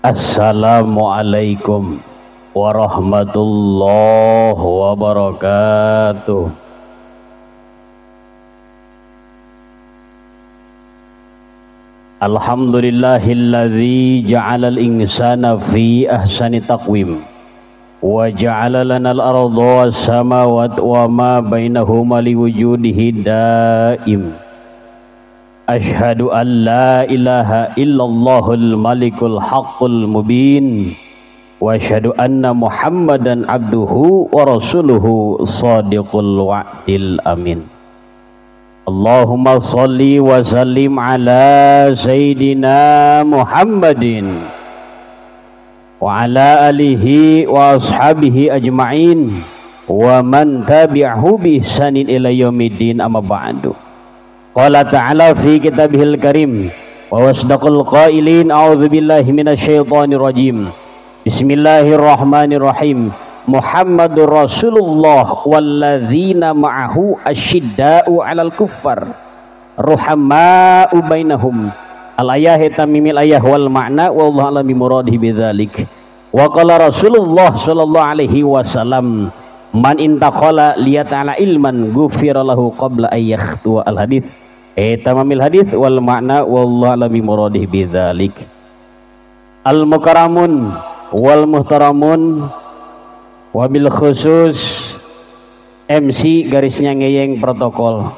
Assalamualaikum warahmatullahi wabarakatuh. Alhamdulillahilladzi ja'alal insana fi ahsani taqwim wa ja'ala lana al-ardha was samawati wa ma bainahuma liwujudihi daim. Ashhadu an la ilaha illallahul malikul haqqul mubin wa ashhadu anna muhammadan abduhu wa rasuluhu sadiqul wa'dil amin. Allahumma salli wa sallim ala sayyidina Muhammadin wa ala alihi wa ashabihi ajma'in wa man tabi'ahu bi ihsanin ila yaumiddin, amma ba'du. Qala ta'ala fi kitabihil karim wa wasdaqul qailin, a'udzu billahi minasyaitonir rajim. Bismillahirrahmanirrahim. Muhammadur Rasulullah walladzina ma'ahu asyidda'u 'alal kuffar ruhama'u bainahum. Al-ayah tamimil ayah wal ma'na wallahu a'lam bi muradihi bidzalik. Wa qala Rasulullah sallallahu alaihi wasallam, man intaqala liyata'ala ilman ghufira lahu qabla ay yakhtuwa. Al hadits tamamil hadits wal ma'na wallahu a'lam bi muradihi bidzalik. Al mukarramun wal muhtaramun wabil khusus MC garisnya ngeyeng protokol.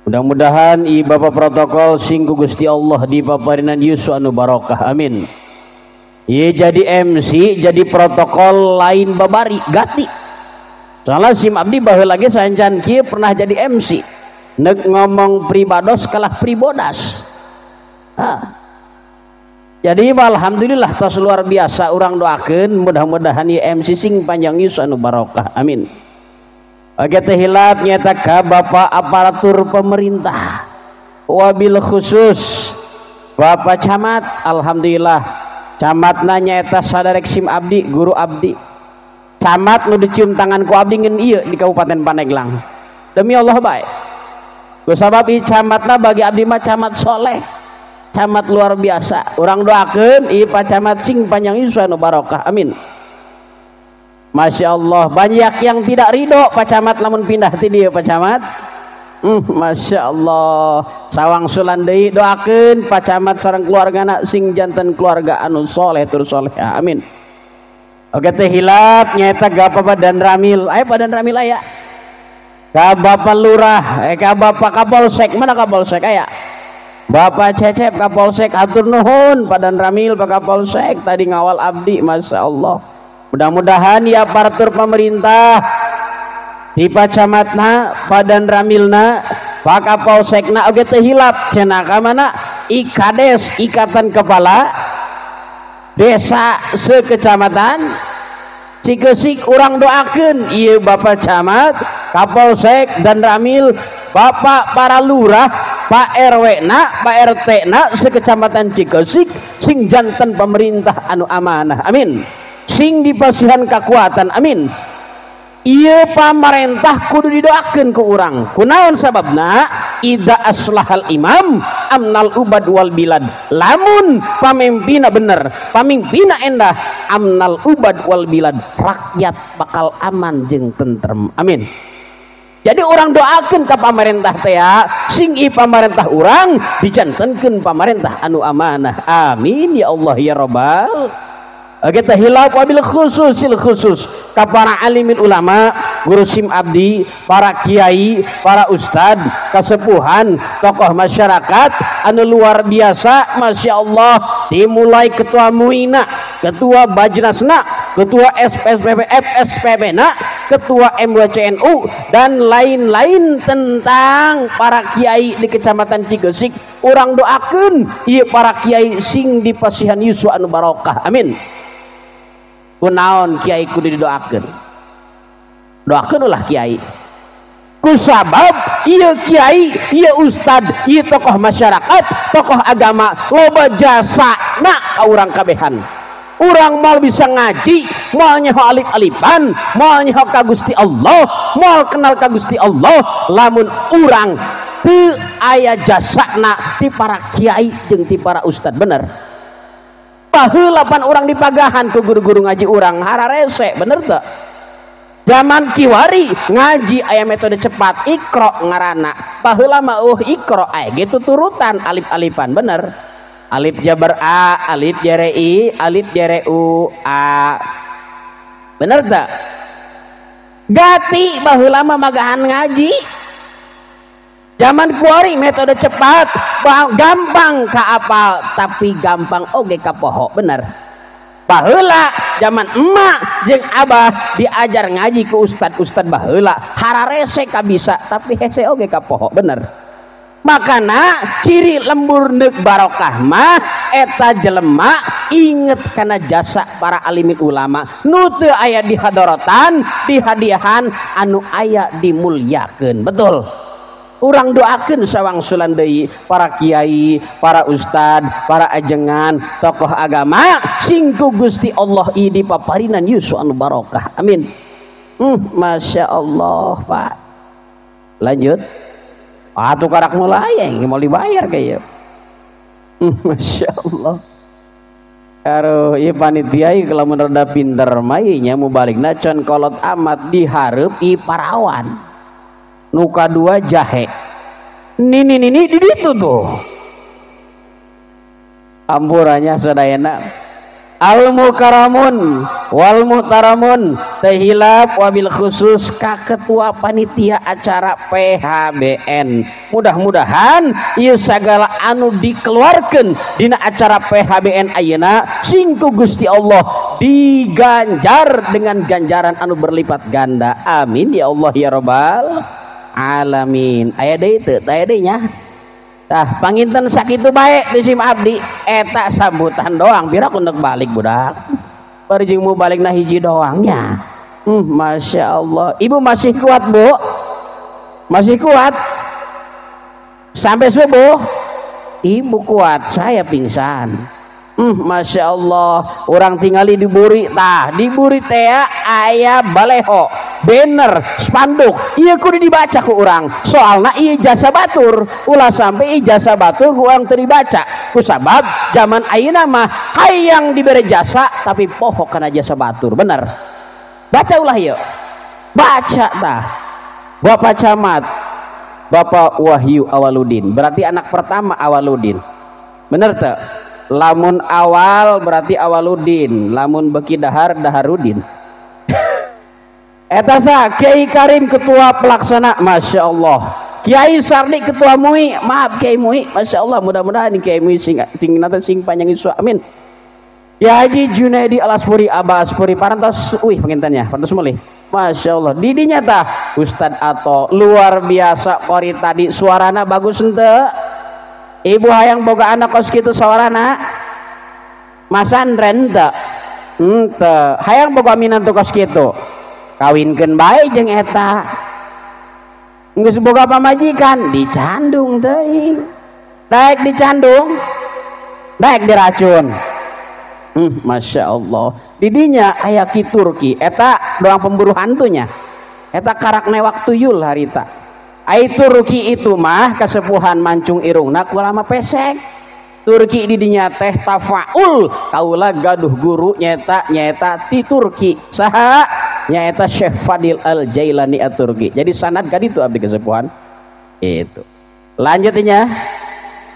Mudah-mudahan i bapak protokol sing ku Gusti Allah di paparinan yuswa anu barokah, amin. Ye jadi MC jadi protokol lain babari gati. Soalnya sim abdi baheula lagi saencan kieu pernah jadi MC. Nek ngomong pribados kalah pribodas. Ha. Jadi alhamdulillah tos luar biasa, urang doakeun mudah-mudahan ieu MC sing panjang yuswa anu barokah, amin. Oke teh hilap nyata ka bapak aparatur pemerintah wabil khusus bapak camat, alhamdulillah camatna nyaeta sadarek sim abdi guru abdi. Camat nu dicium tangan ku abdi ngeun ieu di Kabupaten Pandeglang, demi Allah bae. Ku sabab ieu camatna bagi abdi mah camat soleh, camat luar biasa. Urang doakeun ieu Pak Camat sing panjang yuswa anu barokah, amin. Masya Allah banyak yang tidak ridho Pak Camat lamun pindah ti dieu Pak Camat. Masya Allah sawang sulan deui doakeun Pak Camat sareng keluargana sing janten keluarga anu soleh tur soleh, amin. Oke teh hilap nyaeta ga Bapak dan Ramil, aya Pak dan Ramil aya. Ka Bapak Lurah, ka Bapak Kapolsek, mana Kapolsek aya? Bapak Cecep Kapolsek, hatur nuhun Pak dan Ramil Pak Kapolsek tadi ngawal abdi, Masya Allah. Mudah-mudahan ya aparatur pemerintah di Pak Camatna, Pak dan Ramilna, Pak Kapolsekna oge teu hilap cenah ka mana IKADES, Ikatan Kepala Desa Sekecamatan Cikeusik, urang doakeun ieu Bapak Camat, Kapolsek dan Ramil, Bapak para lurah, Pak RW na, Pak RT na sekecamatan Cikeusik sing janten pemerintah anu amanah, amin. Sing dipasihan kekuatan, amin. Ieu pamarentah kudu didoakeun ku urang. Kunaon sababna? Idza aslahal imam amnal ubad wal bilad. Lamun pamimpina bener, pamimpina endah, amnal ubad wal bilad, rakyat bakal aman jeung tentrem, amin. Jadi orang doakeun ka pamarentah teh ya, sing i pamarentah urang dijantenkeun pamarentah anu amanah, amin ya Allah ya rabbal. Oke teh hilap wabil khususil khusus ka para alimin ulama, guru sim abdi, para kiai, para ustad, kasepuhan, tokoh masyarakat anu luar biasa, Masya Allah. Dimulai ketua Muina, ketua Bajnasna, ketua SPSPP, FSPP na, ketua MWCNU dan lain-lain tentang para kiai di Kecamatan Cikeusik. Urang doakeun ieu para kiai sing dipasihan yuswa anu barokah, amin. Kunaon kiai kudu didoakeun? Doakeun ulah kiai. Kusabab ieu kiai, ieu ustad, ieu tokoh masyarakat, tokoh agama loba jasana ka urang kabehan. Urang moal bisa ngaji, moal nyaho alif-alifan, moal nyaho ka Gusti Allah, moal kenal ka Gusti Allah lamun urang teu aya jasana ti para kiai jeung ti para ustad, bener. Baheula pan urang dipagahan ku guru-guru ngaji urang hararese, bener teu? Zaman kiwari ngaji aya metode cepat, Iqra ngaranna. Baheula mah Iqra aya gitu turutan alif-alifan, bener. Alif jabar a, alif jere i, alif jere u, a. Bener teu? Gati baheula mah magahan ngaji. Zaman kuari metode cepat, gampang kaapal tapi gampang oge kapoho, bener. Baheula zaman emak jeung abah diajar ngaji ku ustad-ustad baheula, hararese kabisa tapi hese oge kapoho, bener. Makana ciri lembur neuk barokah mah eta jelema inget kana jasa para alimin ulama nu teu aya di hadorotan, di hadiahan anu aya dimulyakeun, betul. Urang doakeun sawangsulan deui para kiai, para ustad, para ajengan, tokoh agama sing ku Gusti Allah ieu dipaparinan yuswa anu barokah. Amin. Masya Allah, Pak. Lanjut. Atuh karak mulai mau dibayar kayak. Masya Allah. Aduh, ieu panitia ieu lamun rada pinter mah ieu nya mubalikna con kolot amat dihareup ieu parawan. Nuka dua jahe nini nini di ditu tuh ampurannya sadayana al mukaramun wal muhtaramun tehilap wabil khusus ka ketua panitia acara PHBN. Mudah-mudahan ieu sagala anu dikeluarkeun dina acara PHBN ayeuna sing ku Gusti Allah diganjar dengan ganjaran anu berlipat ganda. Amin ya Allah ya robbal alamin. Aya deui teu? Aya deui nya. Tah panginten sakitu bae ti sim abdi eta sambutan doang pira ku neuk balik budak. Bari jeung mu balikna hiji doang nya. Masya Allah. Ibu masih kuat, Bu? Masih kuat? Sampai subuh? Ibu kuat, saya pingsan. Masya Allah. Orang tingali di buri tah, di buri teh aya baleho, banner, spanduk. Ieu kudu dibaca ku urang. Soalna ieu jasa batur, ulah sampai ieu jasa batur ku urang teu dibaca. Ku sabab zaman ayeuna mah hayang dibere jasa tapi poho kana jasa batur, bener. Baca ulah ieu. Baca tah. Bapak Camat, Bapak Wahyu Awaludin, berarti anak pertama Awaludin. Bener teu? Lamun awal berarti Awaludin, lamun beki dahar Daharudin. Eta sa Kiai Karim ketua pelaksana, Masya Allah. Kiai Sardi ketua MUI, maaf Kiai MUI, Masya Allah, mudah-mudahan Kiai MUI sing sing nanti sing panjang isu, amin. Kiai Haji Junaidi Al Aspuri Abah Aspuri parantos, wih pengintannya, parantos mulih. Masya Allah, didinya tah Ustad atau luar biasa kori tadi suarana bagus ente. Ibu hayang boga anak kos kitu suarana masandren teu henteu hayang boga minantu kos kitu kawinkeun bae jeung eta geus boga pamajikan dicandung teuing daek dicandung daek diracun. Masya Allah, didinya aya ki Turki eta doang pemburu hantunya eta karak newak tuyul harita. Ai Turki itu mah kasepuhan mancung irungna kulama pesek. Turki didinya teh tafaul kaula gaduh guru nyeta nyeta ti Turki saha nyaeta Syekh Fadil Al Jailani at Turki. Jadi sanad ka ditu abdi kesepuhan itu. Lanjutnya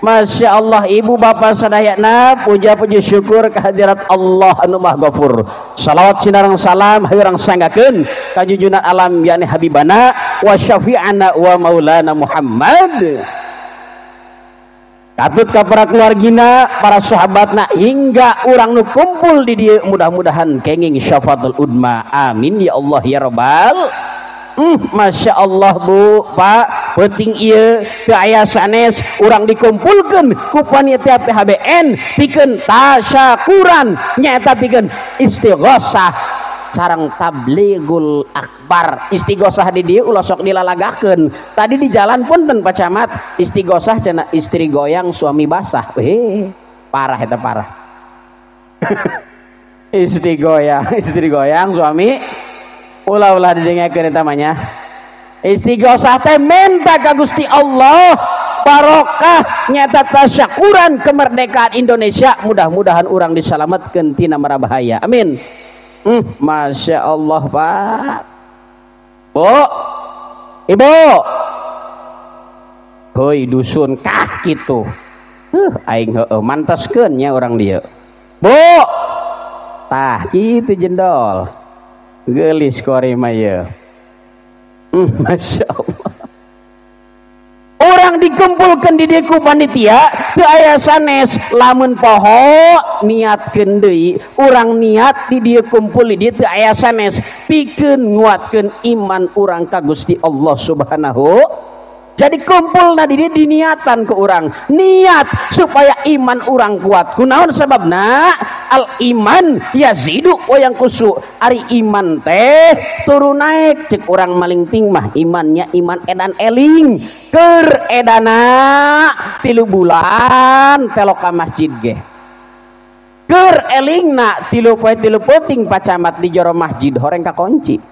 Masya Allah, ibu bapak sadayana puja-puji syukur kehadirat Allah anu Maha Ghafur. Salawat sinareng salam hayurang sanggakeun ka junjunan alam yani habibana wa syafi'ana wa maulana Muhammad. Katut ka para keluargina, para sahabatna hingga urang nu kumpul di dieu mudah-mudahan kenging syafaatul udma. Amin ya Allah ya rabbal. Masya Allah Bu, Pak, penting ieu teu aya sanes urang dikumpulkeun ku panitia PHBN pikeun tasyakuran nyaeta pikeun istighosah sareng tablighul akbar. Istighosah di dieu ulah sok dilalagakeun. Tadi di jalan punten Pak Camat, istighosah cenah istri goyang suami basah. Parah eta parah. Istri goyang suami ulah-ulah didengarkeun eta mah nya. Istighosah teh minta ka Gusti Allah Barokah nyata tasyakuran kemerdekaan Indonesia, mudah-mudahan urang disalametkeun tina mara bahaya. Amin. Masya Allah Pak. Bu, Ibu, hoi dusun kah gitu. Aing heueuh mantaskeun nya urang dieu. Bu, tah kitu jendol. Geulis kori mah ieu. Masya Allah. Orang dikumpulkan di dieu ku panitia teu aya sanes, lamun poho niatkeun deui, urang niat di dieu kumpul di dieu teu aya sanes, pikeun nguatkeun iman urang ka Gusti Allah Subhanahu. Jadi kumpulna di dieu diniatan ke urang, niat supaya iman urang kuat. Kunaon sababna? Al iman yazidu wa yanqusu. Ari iman teh turun naik, cek urang malingping mah imannya iman edan eling. Keur edana 3 bulan telok ka masjid ge. Keur elingna 3 poe 3 peuting pacamat di jero masjid horeng kakunci.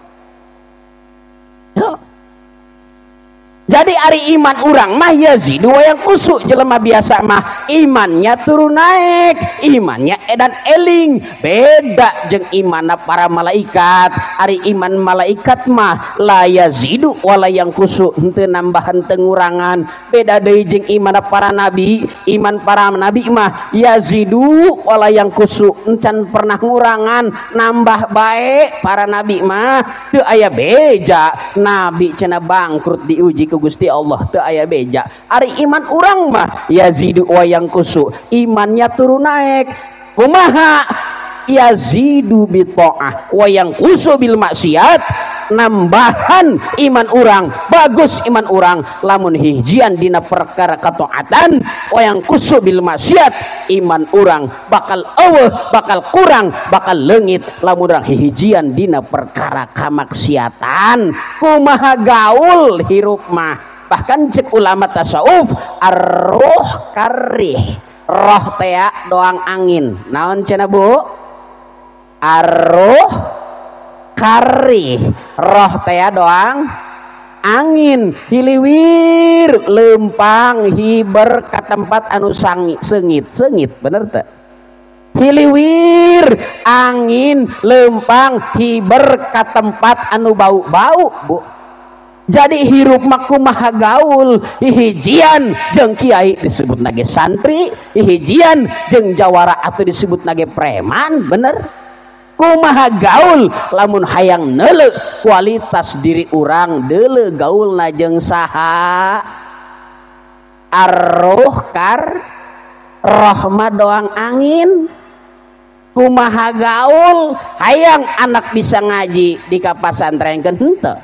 Jadi ari iman urang mah yazidu wa yanqusu, jelema biasa mah imannya turun naik, imannya edan eling, beda jeung imanna para malaikat. Ari iman malaikat mah la yazidu wa la yanqusu, henteu nambahan teu ngurangan. Beda deui jeung imanna para nabi, iman para nabi mah yazidu wa la yanqusu, encan pernah ngurangan, nambah bae para nabi mah. Teu aya beja, nabi cenah bangkrut diuji ku Gusti Allah, teu aya beja. Ari iman urang mah yazidu wa yanqusu, imannya turun naik. Kumaha? Yazidu bi ta'ah wa yanqusu bil maksiat. Nambahan iman urang, bagus iman urang lamun hijian dina perkara ketaatan, wa yanqusu bil maksiat, iman urang bakal eueuh, bakal kurang, bakal leungit lamun urang hijian dina perkara kamaksiatan. Kumaha gaul hirup mah? Bahkan cek ulama tasawuf, arruh karih, roh tea doang angin. Naon cenah Bu? Arruh karih, roh tea doang angin, hiliwir lempang hiber ka tempat anu sangi sengit sengit, bener teu? Hiliwir angin lempang hiber ka tempat anu bau-bau, Bu. Jadi hirup mah kumaha gaul, hihijian jeung kiai disebut nage santri, hihijian jeung jawara atau disebut nage preman, bener? Kumaha gaul lamun hayang neuleuh kualitas diri urang, deuleuh gaulna jeung saha? Arruh kar rohma doang angin. Kumaha gaul hayang anak bisa ngaji di kapasantrenkeun henteu?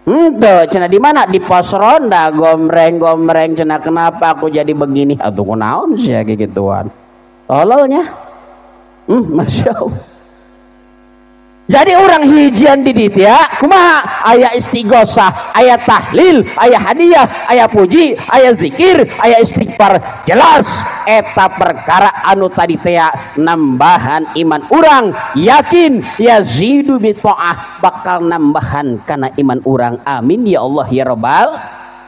Henteu cenah di mana? Di pos ronda gomreng-gomreng cenah, kenapa aku jadi begini? Atuh kunaon sia gituan. Tololnya. Masya Allah. Jadi orang hijian di dieu kumaha? Aya istighosah, aya tahlil, aya hadiah, aya puji, aya zikir, aya istighfar. Jelas eta perkara anu tadi tea nambahan iman urang, yakin yazidu bi ta'ah, bakal nambahan kana iman urang. Amin ya Allah ya Rabbal.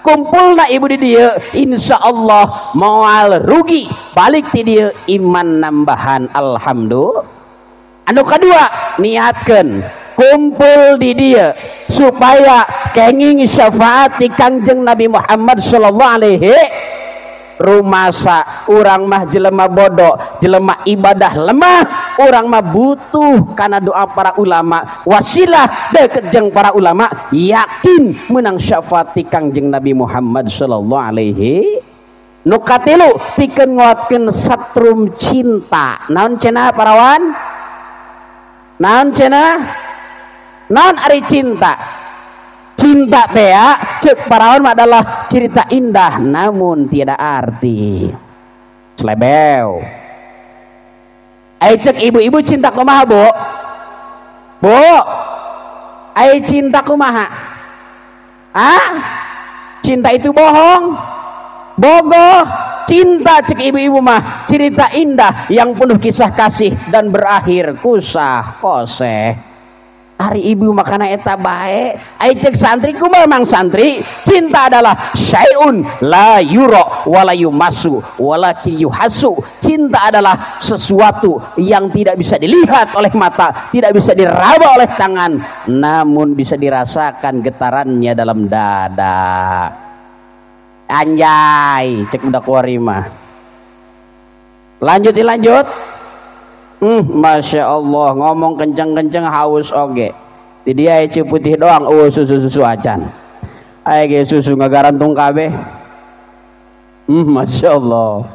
Kumpulna ibu di dieu insyaallah moal rugi, balik ti dieu iman nambahan, alhamdulillah. Anu kedua, niatkeun kumpul di dia supaya kenging syafaat di Kangjeng Nabi Muhammad sallallahu alaihi. Rumasa urang mah jelema bodoh, jelema ibadah lemah, urang mah butuh karena doa para ulama, wasilah deket jeung para ulama, yakin menang syafaat di Kangjeng Nabi Muhammad sallallahu alaihi. Nu katilu, pikeun nguatkeun satrum cinta. Naon cenah parawan? Naon cenah? Naon ari cinta? Cinta teh cek parawan adalah cerita indah namun tiada arti. Slebeu. Ai cek ibu-ibu cinta kumaha, Bu? Bu. Ai cinta kumaha? Ah? Cinta itu bohong. Bogoh. Cinta cek ibu-ibu mah cerita indah yang penuh kisah kasih dan berakhir kusah koseh. Ari ibu makana eta bae. Ai cek santri kumaha mang santri? Cinta adalah syai'un la yura wala yumasu walakin yuhasu. Cinta adalah sesuatu yang tidak bisa dilihat oleh mata, tidak bisa diraba oleh tangan, namun bisa dirasakan getarannya dalam dada. Anjay, cek budak wari mah. Lanjut dilanjut. Masya Allah, ngomong kenceng-kenceng haus oge. Di dia ece putih doang, oh susu-susu acan. Ayo ge susu ngagarantung kabeh. Masya Allah.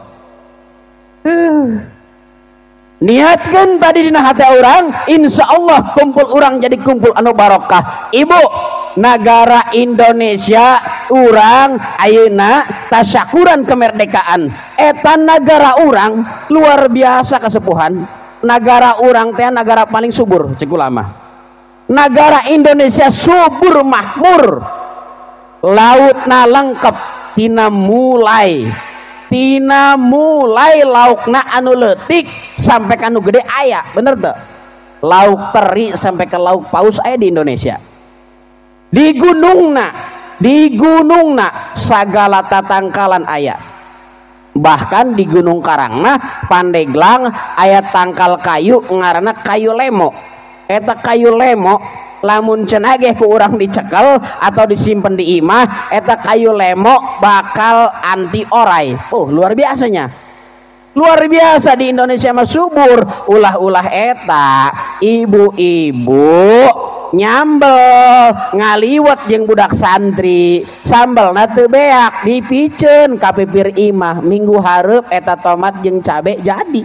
Niatkan tadi dina hati orang, insya Allah kumpul orang jadi kumpul anu barokah. Ibu, negara Indonesia urang ayeuna tasyakuran kemerdekaan. Eta negara urang luar biasa kesepuhan. Negara urang teh negara paling subur cek ulama. Negara Indonesia subur makmur, lautna lengkap, tina mulai laukna anu leutik sampai ka anu gede aya, bener teu? Lauk teri sampai ke lauk paus aya di Indonesia. Di gunungna sagala tatangkalan aya. Bahkan di Gunung Karangna Pandeglang aya tangkal kayu ngaranna kayu lemo. Eta kayu lemo lamun cenah ge ku urang dicekel atau disimpen di imah, eta kayu lemo bakal anti orai. Oh, luar biasanya. Luar biasa di Indonesia mah subur. Ulah-ulah eta ibu-ibu nyambel ngaliwet jeung budak santri, sambelna teu beak dipiceun ka pipir imah, minggu hareup eta tomat jeung cabe jadi.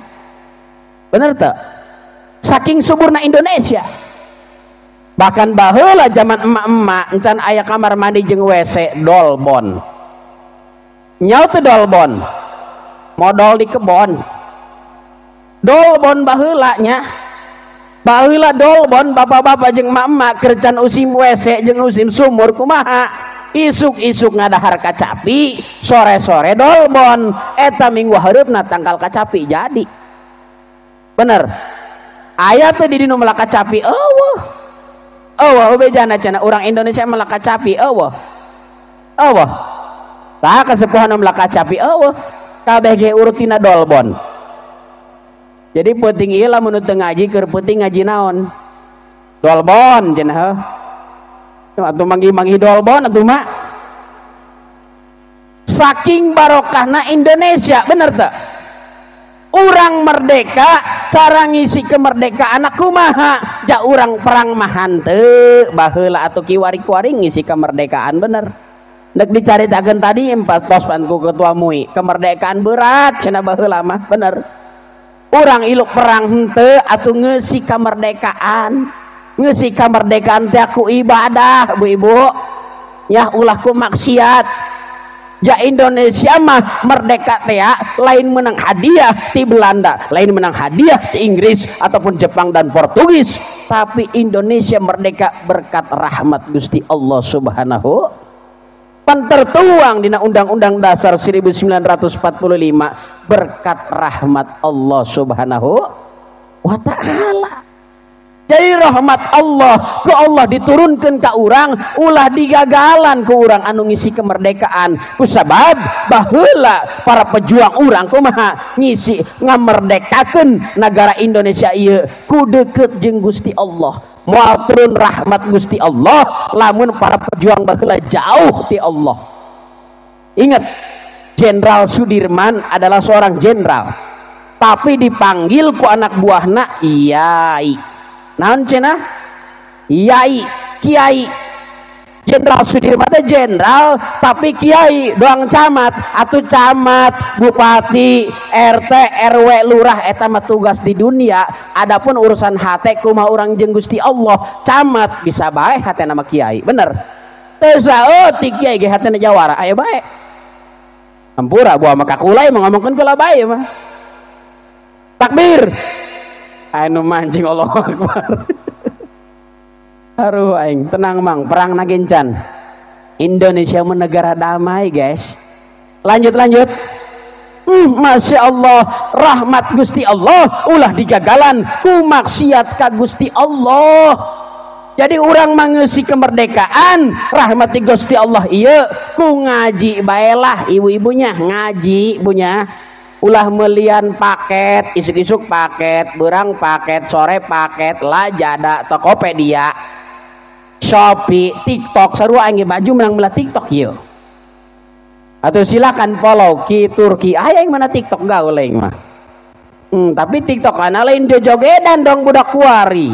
Bener teu? Saking suburna Indonesia. Bahkan baheula zaman emak-emak encan aya kamar mandi jeung WC dolbon. Nyaho teu dolbon? Modol di kebon. Dolbon baheula nya. Baheula dolbon bapak-bapak jeung emak-emak kerjaan usim WC jeung usim sumur kumaha? Isuk-isuk ngadahar kacapi, sore-sore dolbon. Eta minggu hareupna tangkal kacapi jadi. Bener. Aya teh di dinu melak kacapi eueuh. Eueuh bejana cenah urang Indonesia melak kacapi eueuh. Eueuh. Tah kasepuhan melak kacapi eueuh. Kabeh ge urutina dolbon. Jadi penting ieu lamun teu ngaji keur penting ngaji naon? Dolbon cenah heuh. Atuh manggih-manggih dolbon atuh mak. Saking barokahna Indonesia, bener teu? Urang merdeka, cara ngisi kemerdekaan kumaha? Ja urang perang mah henteu, baheula atuh kiwari-kiwari ngisi kemerdekaan bener. Nek dicaritakeun tadi empat pos panku ketua MUI, kemerdekaan berat cenah baheula mah, bener. Urang iluk perang henteu atuh ngeusi kemerdekaan. Ngeusi kemerdekaan teh ku ibadah, Bu Ibu. Nyah ulah ku maksiat. Ja Indonesia mah merdeka teh lain menang hadiah ti Belanda, lain menang hadiah ti Inggris ataupun Jepang dan Portugis, tapi Indonesia merdeka berkat rahmat Gusti Allah Subhanahu. Pan tertuang dina Undang-Undang Dasar 1945 berkat rahmat Allah Subhanahu wa ta'ala. Jadi rahmat Allah ku Allah diturunkan ka urang, ulah digagalan ku urang anu ngisi kemerdekaan. Ku sabab baheula para pejuang urang kumaha ngisi ngamerdekakeun negara Indonesia ieu ku deukeut jeung Gusti Allah. Moal turun rahmat Gusti Allah lamun para pejuang baheula jauh ti Allah. Ingat, Jenderal Sudirman adalah seorang jenderal, tapi dipanggil ku anak buahna iyai. Naon cenah? Yai, kiai. Jenderal Sudirman teh jenderal tapi kiai doang camat atau camat, bupati, RT, RW, lurah eta mah tugas di dunia. Adapun urusan hate kumaha urang jeung Gusti Allah, camat bisa bae hatena mah kiai, bener. Teu saeutik kiai ge hatena jawara, aya bae. Hampura buah mah kakulai mah ngomongkeun kula bae mah. Takbir. Anu mancing Allahu Akbar. Aduh aing, tenang mang, perang nagencan. Indonesia negara damai, guys. Lanjut lanjut. Masya Allah, rahmat Gusti Allah ulah digagalan ku maksiat ka Gusti Allah. Jadi urang mangeusi kemerdekaan rahmati Gusti Allah ieu ku ngaji baelah ibu-ibunya ngaji bunya ulah melian paket isuk-isuk paket berang paket sore paket Lazada Tokopedia Shopee TikTok sarua aing baju menang belah TikTok ieu atau silakan follow Ki Turki aya yang mana TikTok gaul aing mah. Tapi TikTok ana lain jojogedan dong budak kuari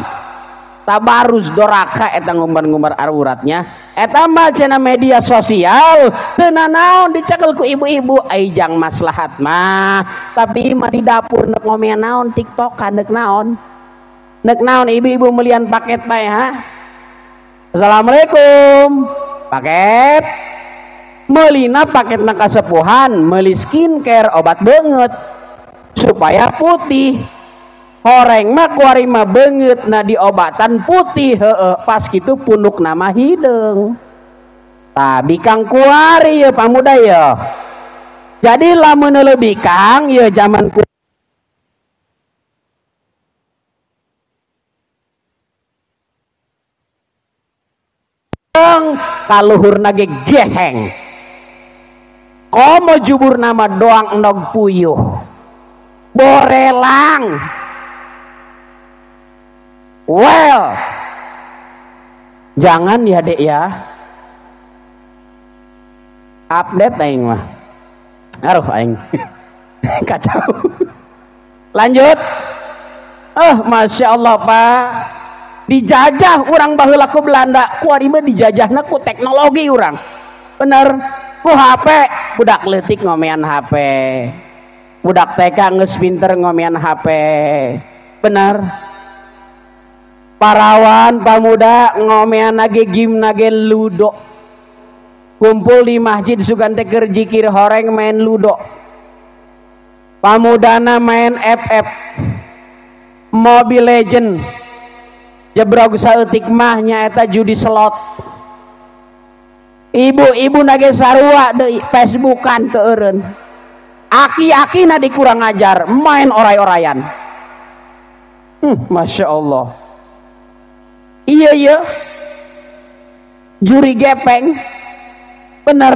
tabarus doraka eta ngumbar-ngumbar auratnya eta mah cenah media sosial teu nanaon dicekel ku ibu-ibu ai jang maslahat mah tapi mah di dapur nek ngomean naon TikTokan nek naon ibu-ibu melian paket bae ha. Assalamualaikum paket melina paket na kasepuhan meuli skincare obat beungeut supaya putih horeng mah kuari mah beungeut na diobatan putih heeh pas kitu punuk nama hideung tah bikang kuari ye pamuda ye jadi lamun leuwih bikang ye zaman ku kaluhurna ge geheng komo jubur nama doang endog puyuh borelang. Well, jangan ya dek ya. Update aing mah. Aduh aing. Kacau. Lanjut. Masya Allah Pak. Dijajah urang baheula ku Belanda, kuari mah dijajahna ku teknologi urang. Bener, ku HP, budak leutik ngomean HP. Budak TK geus pinter ngomean HP. Bener. Parawan pamuda ngomean nage game nage ludo kumpul di masjid sugan teh keur jikir horeng main ludo pamudana main FF Mobile Legend jebrog saeutik mah nyaeta judi slot ibu-ibu nage sarua deui Facebookan teu eureun aki-aki na dikurang ajar main oray-orayan. Masya Allah. Iya iya juri gepeng bener.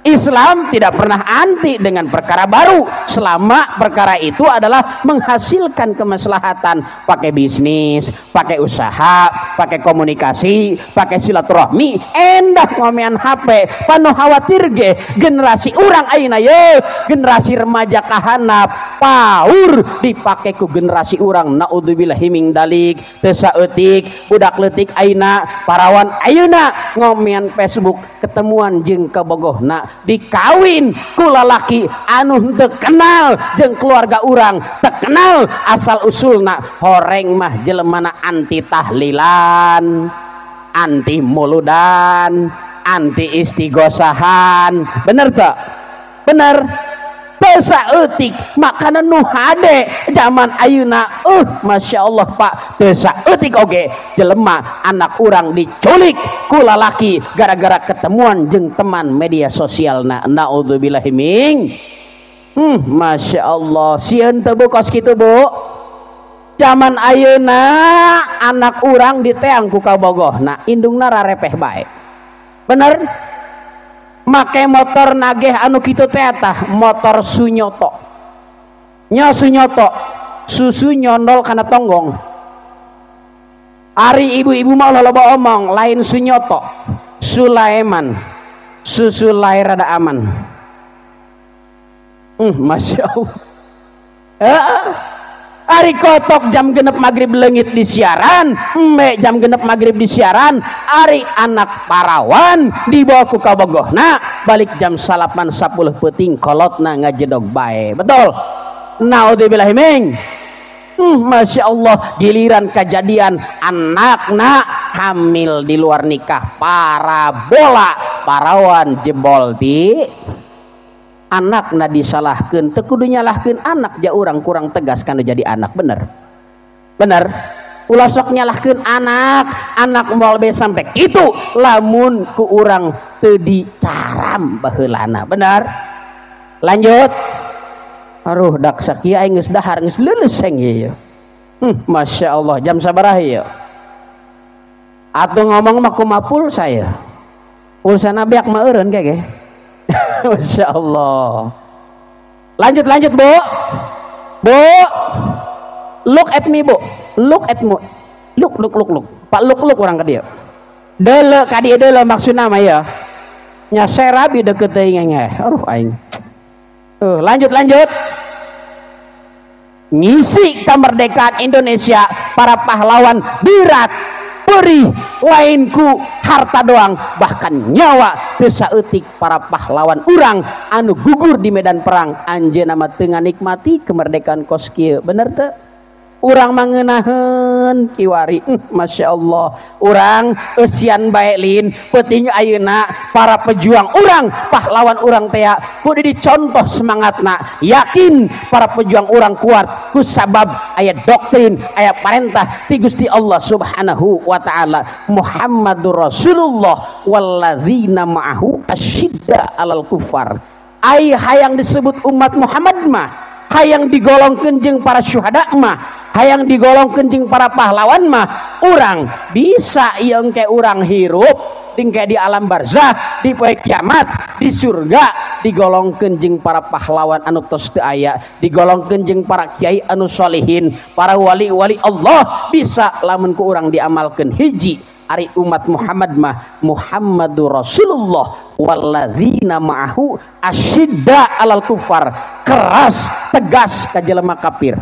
Islam tidak pernah anti dengan perkara baru selama perkara itu adalah menghasilkan kemaslahatan, pakai bisnis, pakai usaha, pakai komunikasi, pakai silaturahmi. Endah ngomean HP panu khawatir ge generasi urang ayeuna ye generasi remaja kahanap paur dipake ku generasi urang naudzubillahi min dalik teu saeutik budak leutik ayeuna parawan ayeuna ngomean Facebook ketemuan jeung kabogohna dikawin ku lalaki anu henteu kenal jeung keluarga urang terkenal asal usulna horeng mah jelemana anti tahlilan anti muludan anti istighosahan bener tak? Bener teu saeutik makanan nu hade zaman ayeuna Masya Allah Pak teu saeutik oge jelema anak urang diculik ku lalaki gara-gara ketemuan jeung teman media sosial na naudzubillahi min. Masya Allah sieun teu bu kos kitu bu zaman ayeuna anak urang diteang ku kabogohna indungna rarepeh bae bener make motor nageh anu kitu teh tah motor Sunyoto nya Sunyoto susu nyondol kana tonggong ari ibu-ibu mah loba omong lain Sunyoto Sulaiman susu lair rada aman. Masya Allah ari kotok jam genep maghrib leungit di siaran embe jam genep maghrib di siaran ari anak parawan dibawa ku kabogohna balik jam 9.10 peuting kolotna ngajedog bae betul naudzubillahi min. Masya Allah giliran kejadian anakna hamil di luar nikah parabola parawan jebol di anakna disalahkeun teu kudu nyalahkeun anak ja urang kurang tegas kana jadi anak bener bener ulah sok nyalahkeun anak anak moal be sampai kitu lamun ku urang teu dicaram baheulana bener lanjut. Aduh dak sakieu aing geus dahar geus leuleus seng ieu. Masya Allah jam sabaraha ieu? Atau ngomong mah kumaha pulsa ya. Pulsana beak mah eureun kege. Masya Allah. Lanjut lanjut Bu. Bu. Look at me Bu. Look at me. Look look look look. Pak look look urang ka dieu. Deuleu ka dieu deuleu maksudna mah ya. Nya serabi deket teuing engeh. Aduh aing. Lanjut lanjut. Ngisi kemerdekaan Indonesia para pahlawan berat perih lainku harta doang bahkan nyawa teu saeutik para pahlawan urang anu gugur di medan perang anjeunna mah teu nganikmati kemerdekaan kos kieu bener teu? Urang mangeunaheun kiwari Masya Allah urang eusian bae lin penting ayeuna para pejuang urang pahlawan urang tea kudu dicontoh semangatna yakin para pejuang urang kuat ku sabab aya doktrin aya parentah ti Gusti Allah Subhanahu wa taala Muhammadur Rasulullah walladzina ma'ahu asyidda alal kufar. Ai hayang disebut umat Muhammad mah hayang digolongkeun jeung para syuhada mah hayang digolongkeun jeung para pahlawan mah urang bisa ieu engke urang hirup tingke di alam barzah di poe kiamat di surga digolongkeun jeung para pahlawan anu tos teu aya digolongkeun jeung para kiai anu sholihin para wali-wali Allah bisa lamun ku urang diamalkeun hiji ari umat Muhammad mah Muhammadur Rasulullah walladzina ma'ahu asyidda alal kufar keras tegas ka jelema kafir.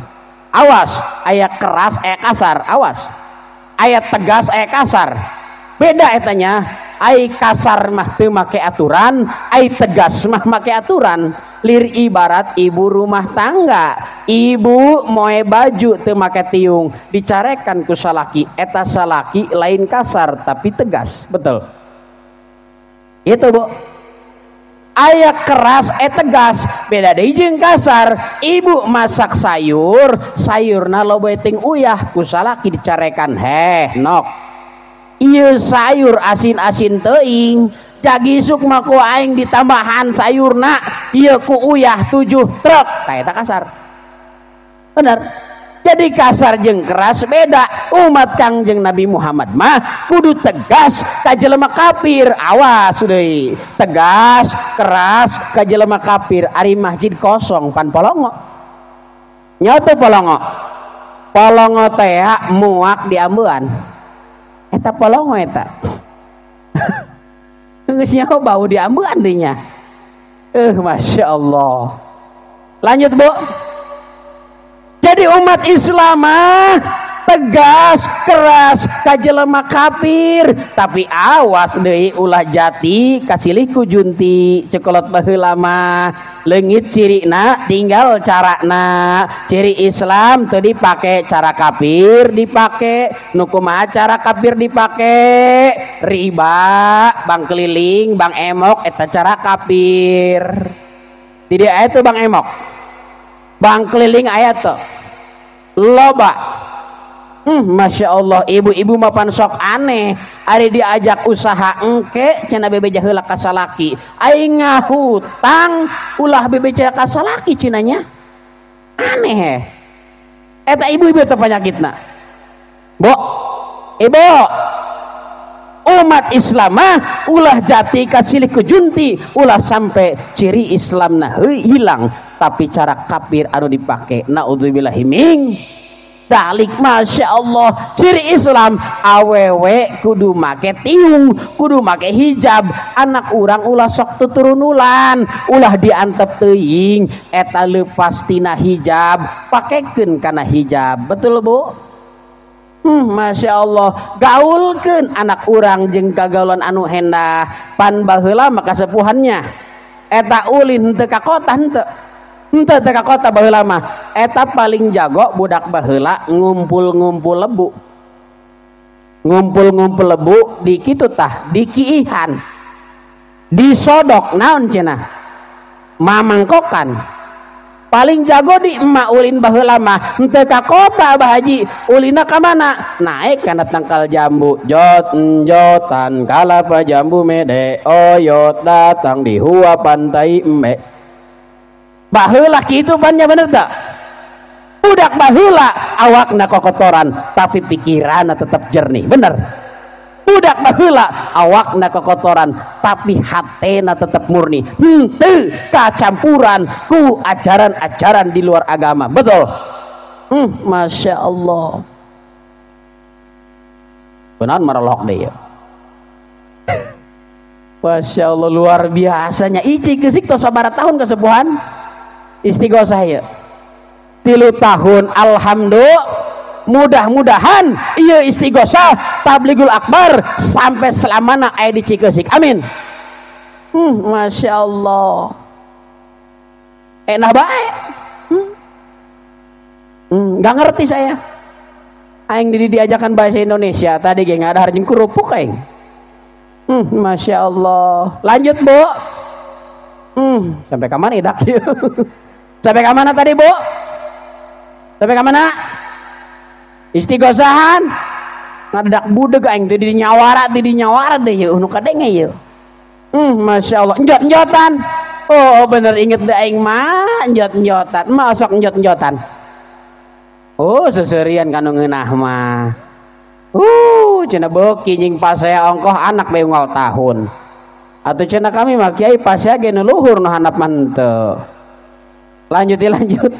Awas aya keras aya kasar awas aya tegas aya kasar beda etanya ai kasar mah teu make aturan ai tegas mah make aturan lir ibarat ibu rumah tangga ibu moe baju teu make tiung dicarekan ku salaki eta salaki lain kasar tapi tegas betul itu Bu. Aya keras tegas beda deui jeung kasar ibu masak sayur sayurna loba ting uyah ku salaki dicarekan heh nok ieu sayur asin-asin teuing jagi isuk mah ku aing ditambahan sayurna ieu ku uyah 7 truk tah eta kasar bener. Jadi kasar jeung keras beda umat Kangjeng Nabi Muhammad mah kudu tegas ka jelema kafir awas deui tegas keras ka jelema kafir ari masjid kosong pan polongo nya teu polongo polongo teh muak di ambean eta polongo eta geus nyaho bau di ambean deui nya Masya Allah. Lanjut Bu. Jadi umat Islam tegas keras ka jelema kafir tapi awas deui ulah jati kasilih ku junti cekolot baheula mah leungit cirina tinggal carana ciri Islam teu dipake cara kafir dipake nu kumaha cara kafir dipake riba bang keliling bang emok eta cara kafir di dieu aya teu bang emok bang keliling aya teu loba. Masya Allah ibu-ibu mapan sok aneh ari diajak usaha engke cenah bebeja heula ka salaki aing ngahutang ulah bebeja ka salaki cenanya aneh he eta ibu-ibu teh panyakitna Bu ibu umat Islam mah ulah jati kasilih ku junti ulah sampai ciri Islamna hilang tapi cara kafir anu dipake naudzubillahi min dalik. Masya Allah ciri Islam awewe kudu make tiung kudu make hijab anak urang ulah sok tuturunulan ulah diantep teuing eta leupas tina hijab pakekeun kana hijab betul Bu. Masya Allah gaulkeun anak urang jeung kagaulan anu hendah pan baheula mah kasepuhannya eta ulin henteu ka kota henteu henteu teu ka kota baheula mah eta paling jago budak baheula ngumpul-ngumpul lebu ngumpul-ngumpul lebu di kitu tah dikiihan disodok naon cenah mamangkokan paling jago di emak ulin baheula mah henteu ka kota Abah Haji ulina ka mana naik kana tangkal jambu jot jotan kalapa jambu mede oyot datang di hua pantai embe baheula kitu pan nya bener teu budak baheula awakna kokotoran tapi pikiranna tetep jernih bener. Budak baheula awakna kekotoran tapi hatena tetep murni, henteu kacampuran ku ajaran-ajaran di luar agama. Betul? Masya Allah. Kunaon marolok deui ya. Masya Allah luar biasanya. Ici gesik tos sabaraha tahun kesepuhan istighosah ya? 3 tahun. Alhamdulillah. Mudah-mudahan ieu istighosah Tablighul Akbar sampai selamana aya di Cikeusik. Amin. Masya Allah. Enak bae. Nggak ngerti saya. Aing diajakan bahasa Indonesia tadi ge ngadahar jeung kerupuk aing. Masya Allah. Lanjut Bu. Sampai ka mana idak ieu? Sampai ka mana tadi Bu? Sampai ka mana? Istighosahan ngadak budeg aing teh di nyawara deui yeuh nu kadenge yeuh. Masya Allah. Njot-njotan. Oh bener inget deh aing mah njot-njotan. Mah sok njot-njotan. Oh seserian kanu ngeunah mah. Cenah beuki nying pasea ongkoh anak bae unggal tahun. Atuh cenah kami mah kiai pasea ge nu luhur nu handap mah henteu. Lanjut lanjut.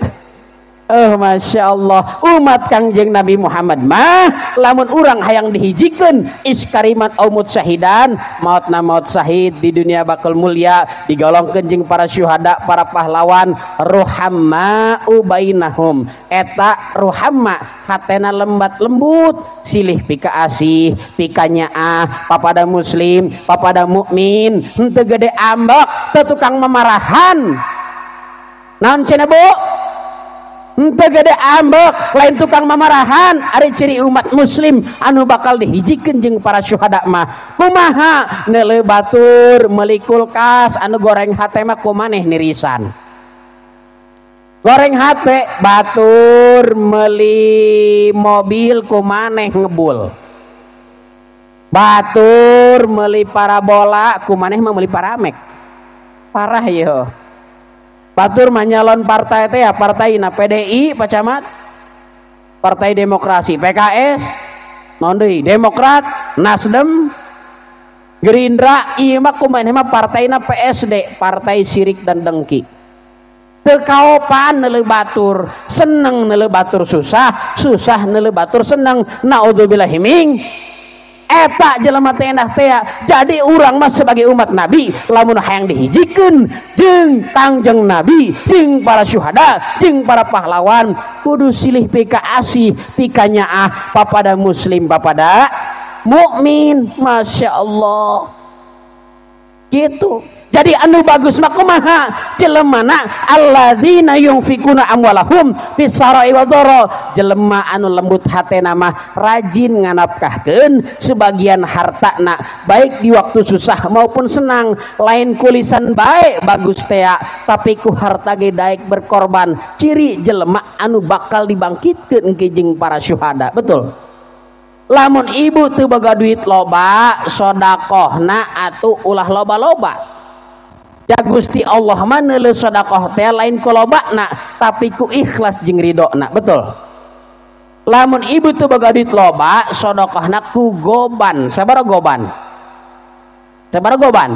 Masya Allah umat Kangjeng Nabi Muhammad mah lamun urang hayang dihijikeun iskarimat au mut syahidan, mautna maut syahid di dunia bakal mulia, digolongkeun jeung para syuhada, para pahlawan, ruhamma ubainahum. Eta ruhamma hatena lembat lembut, silih pika asih, pika nyaah, papada muslim, papada mukmin, henteu gede ambek, teu tukang memarahan. Naon cenah Bu? Henteu gede ambek, lain tukang mamarahan. Ari ciri umat muslim anu bakal dihijikeun jeung para syuhada mah kumaha? Neuleuh batur meuli kulkas anu goreng hate mah kumaneh nirisan. Goreng hate batur meuli mobil kumaneh ngebul. Batur meuli parabola kumaneh mah meuli paramek. Parah yeuh. Batur mah nyalon partai teh ya partaina PDI Pak Camat, Partai Demokrasi, PKS, naon deui, Demokrat, Nasdem, Gerindra, ieu mah kumaha mah partaina PSD, Partai Sirik dan Dengki. Teu kaopan neuleuh batur, seneng neuleuh batur susah, susah neuleuh batur seneng. Naudzubillahi min. Eta jelema teh endah teh. Jadi urang mah sebagai umat Nabi lamun hayang dihijikeun jeung Kangjeng Nabi, jeung para syuhada, jeung para pahlawan, kudu silih pika asih, pika nyaah papada muslim, papada mukmin. Masya Allah. Gitu. Jadi anu bagus mah kumaha? Jelemana alladzina yunfikuna amwalahum fisara'i wa dharra. Jelema anu lembut hatena mah rajin nganapkahkeun sebagian hartana baik di waktu susah maupun senang. Lain kulisan bae bagus tea, tapi ku harta ge daek berkorban. Ciri jelema anu bakal dibangkitkeun engke jeung para syuhada. Betul? Lamun ibu teu boga duit loba, sodakohna atuh ulah loba-loba. Ya Gusti Allah mah neuleuh sodakoh teh lain ku lobana, tapi ku ikhlas jeung ridona. Betul? Lamun ibu teu boga duit loba, sodakohna ku goban. Sabaraha goban? Sabaraha goban?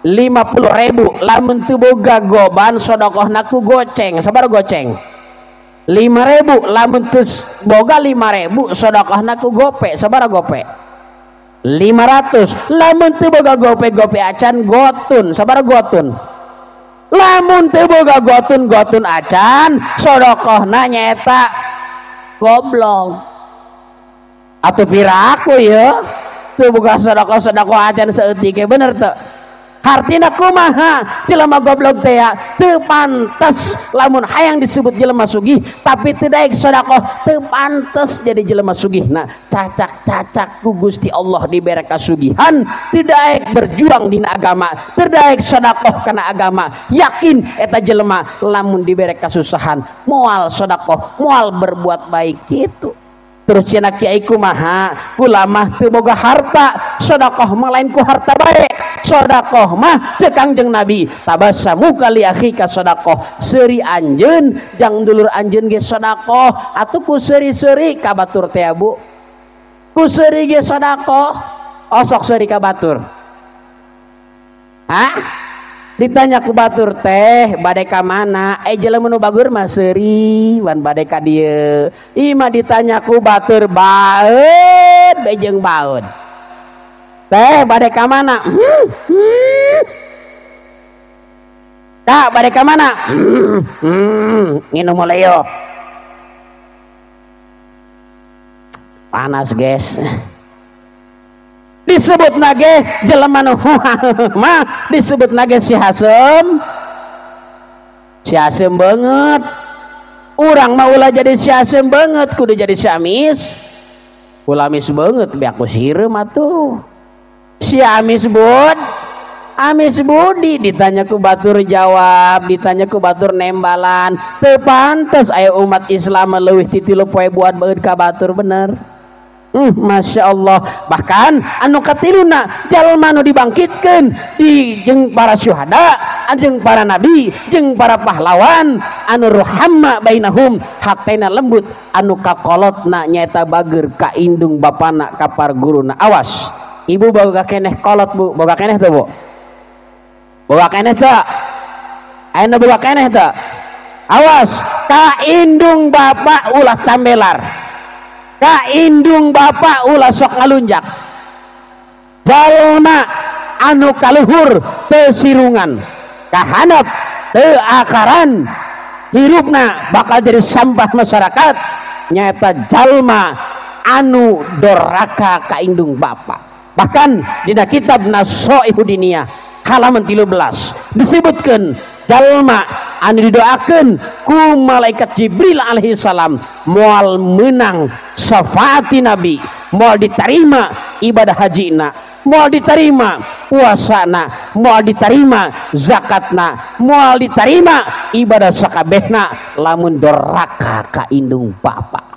50.000. Lamun teu boga goban, sodakohna ku goceng. Sabaraha goceng? 5.000. Lamun teu boga 5.000, sodakohna ku gope. Sabaraha gope? 500. Lamun teu boga gope-gope acan gotun. Sabaraha gotun? Lamun teu boga gotun-gotun acan, sodakohna nyaeta goblok. Atuh piraku ya teu boga sodakoh-sodakoh acan saeutik ge, bener teu? Hartina kumaha jelema goblok teh teu pantes lamun hayang disebut jelema sugih tapi teu daek sedekah, teu pantes jadi jelema sugih. Nah, cacak-cacak ku Gusti Allah dibere kasugihan, teu daek berjuang dina agama, teu daek sedekah kana agama. Yakin eta jelema lamun dibere kasusahan moal sedekah, moal berbuat baik gitu. Terus cenah kiai kumaha? Kula mah teu boga harta, sedekah mah lain ku harta bae. Sedekah mah ceuk Kangjeng Nabi, tabassamu kali akhika sedekah. Seuri anjeun jang dulur anjeun ge sedekah, atuh ku seuri-seuri ka batur teh Bu. Ku seuri ge sedekah, osok seuri ka batur. Hah? Ditanya ku batur teh bade ka mana? Jelema nu bagur mah seuri wan bade ka dieu. Ieu mah ditanya ku batur baeud bae jeung baeud. Teh bade ka mana? Kak bade ka mana? Nginum oleo. Panas guys. Disebut nage jelema nu mah disebut nage si Hasem. Si Hasem banget. Urang mah ulah jadi si Hasem banget, kudu jadi si Amis. Ulah amis banget biar ku sireum atuh. Si Amis bud, Amis Budi ditanya ku batur jawab, ditanya ku batur nembalan. Teu pantes aya umat Islam leuwih ti 3 poe buat beud ka batur bener. Masya Allah. Bahkan anu katiluna jalma nu dibangkitkeun di jeung para syuhada, jeung para nabi, jeung para pahlawan anu ruhamma bainahum, hatena lembut, anu kakolotna nyaeta bager ka indung bapana ka parguruna. Awas, ibu boga keneh kolot bu, boga keneh teu bu? Boga keneh teu? Ayeuna boga keneh teu? Awas, ka indung bapak ulah tambelar. Ka indung bapak ulah sok ngalunjak. Jalma anu kaluhur teu sirungan, kahanep teu akaran, hirupna bakal jadi sampah masyarakat. Nyaeta jalma anu doraka ka indung bapak. Bahkan dina kitab Nasoihu Diniyah halaman 13 disebutkan jalma anu didoakeun ku malaikat Jibril alaihi salam moal menang syafaati nabi, moal diterima ibadah hajina, moal diterima puasana, moal diterima zakatna, moal diterima ibadah sakabehna lamun doraka ka indung bapa.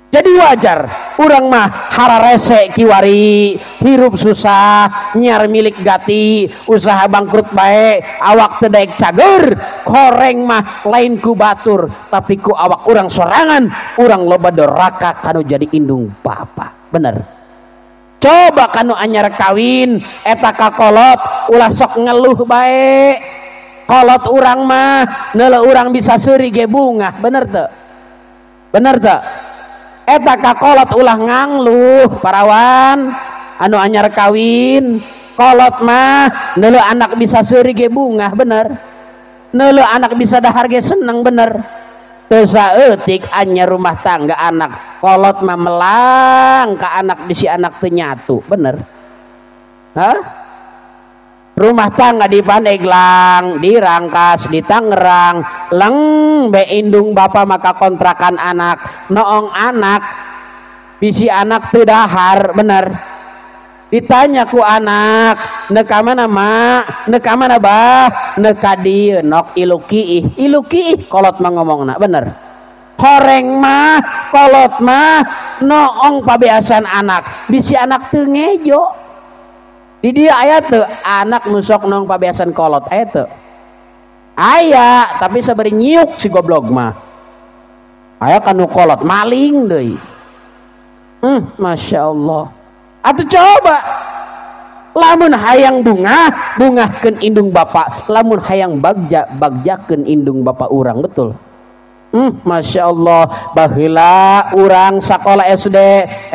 Jadi wajar urang mah hararese kiwari, hirup susah, nyiar milik gati, usaha bangkrut bae, awak teu daek cager, koreng mah lain ku batur, tapi ku awak urang sorangan, urang loba doraka kanu jadi indung bapa. Bener. Coba kanu anyar kawin, eta kakolot ulah sok ngeluh bae. Kolot urang mah neuleuh urang bisa seuri ge bungah, bener teu? Bener teu? Eta kakolot ulah ngangluh parawan anu anyar kawin, kolot mah neuleuh anak bisa seuri ge bungah, bener. Neuleuh anak bisa dahar ge seneng, bener. Teu saeutik anyar rumah tangga anak, kolot mah melang ka anak bisi anak teu nyatu, bener. Hah? Rumah tangga di Pandeglang, di Rangkas, di Tangerang, leng be indung bapa maka kontrakan anak, noong anak, bisi anak teu dahar, bener. Ditanya ku anak, neka mana mak, neka mana bah, neka dieu nok ilukiih, ilukiih kolot mah ngomongna, bener. Horeng mah, kolot mah, noong pabeasan anak, bisi anak teu ngejo. Di dia aya teu anak nu sok nong pabeasan kolot aya teu? Aya, tapi sabari nyiuk si goblok mah. Aya kanu kolot maling deui. Masya Allah. Atuh coba lamun hayang bunga, bungahkeun indung bapa, lamun hayang bagja, bagjakeun indung bapa urang, betul. Masya Allah, baheula urang sakola SD,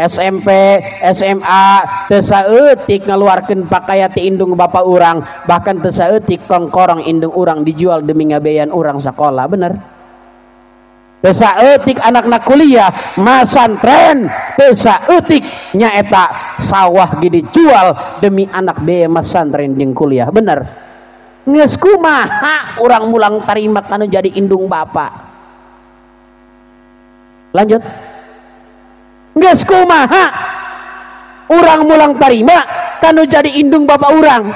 SMP, SMA teu saeutik ngaluarkeun pakaian ti indung bapa urang, bahkan teu saeutik kongkorong indung urang dijual demi ngabeyan urang sakola, bener. Teu saeutik anakna kuliah masantren, teu saeutik nyaeta sawah ge dijual demi anak biaya masantren jeung kuliah, bener. Geus kumaha urang mulang tarima kanu jadi indung bapa. Lanjut. Geus kumaha urang mulang tarima kanu jadi indung bapa urang.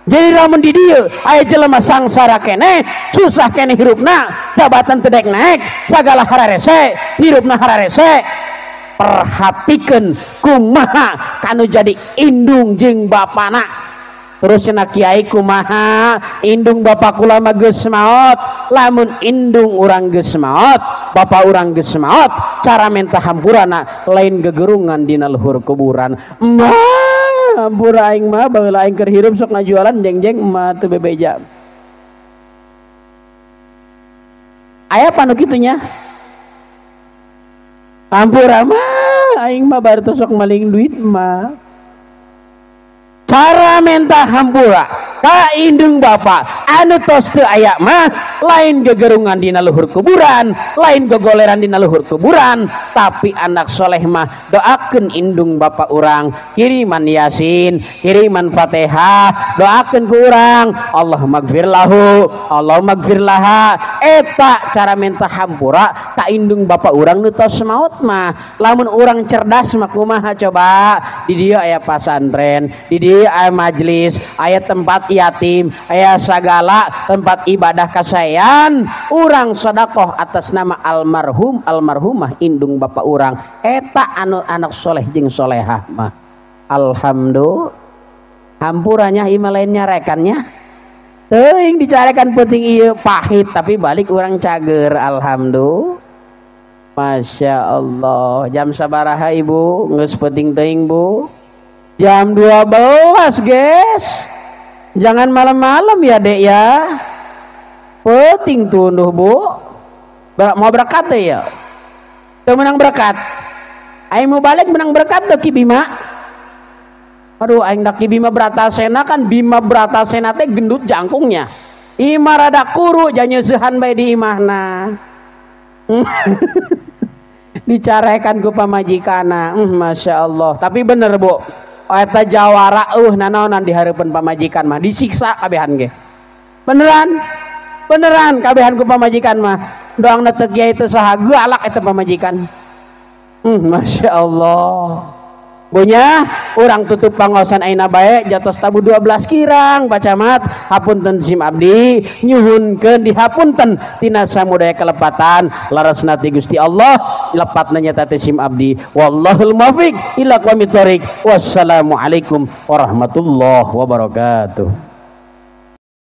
Jadi lamun di dieu aya jelema sangsara keneh, susah keneh hirupna, jabatan teu daek naek, sagala hararese, hirupna hararese. Perhatikeun kumaha kanu jadi indung jeung bapana. Terus cenah kiai kumaha indung bapak kula mah geus maot. Lamun indung urang geus maot, bapak urang geus maot, cara minta hampurana lain gegerungan dina luhur kuburan. Emak hampura aing mah baheula aing keur hirup sok ngajualan jeng-jeng emak teu bebeja. Aya apa nu kitu nya? Hampura mah aing mah baru sok maling duit mah. Cara minta hampura ka indung bapak anu tos teu aya mah lain gegerungan dina luhur kuburan, lain gogoleran dina luhur kuburan, tapi anak soleh mah doakeun indung bapak urang, kiriman yasin, kiriman fatihah, doakeun ku urang, Allahumma gfir lahu, Allahumma gfir laha. Eta cara minta hampura ka indung bapak urang nu tos maot mah. Lamun urang cerdas mah kumaha coba? Di dieu aya pasantren, di dieu aya majelis, aya tempat yatim, aya sagala tempat ibadah kasayan, urang sedekah atas nama almarhum almarhumah indung bapak urang. Eta anu anak soleh jeung solehah mah. Alhamdulillah. Hampuranya ima lain nyarekannya. Teuing dicarekan penting ieu pahit tapi balik urang cager. Alhamdulillah. Masya Allah. Jam sabaraha ibu? Geus penting teuing bu. Jam 12 guys. Jangan malam-malam ya dek ya. Penting tunduh bu. Mau berkat ya? Tuh menang berkat. Aing mau balik menang berkat tuh Ki Bima. Aduh aing dak Ki Bima Bratasena kan, Bima Bratasena teh gendut jangkungnya. Ima rada kuru janyeusehan bae di imahna. Dicarekan ku pamajikana. Masya Allah. Tapi bener bu. Eta jawara nanaonan di hareupeun pamajikan mah disiksa kabehan ge. Beneran? Beneran kabehan ku pamajikan mah. Doangna teu kiai teu saha galak eta pamajikan. Masya Allah. Bonya urang tutup pangaosan ayeuna bae jatos tabu 12 kirang Pak Camat. Hapunten sim abdi nyuhunkeun dihapunten tina samudaya kelepatan larasna ti Gusti Allah lepatna nyata teh sim abdi. Wallahul muwaffiq ila aqwamit thoriq. Wassalamualaikum warahmatullahi wabarakatuh.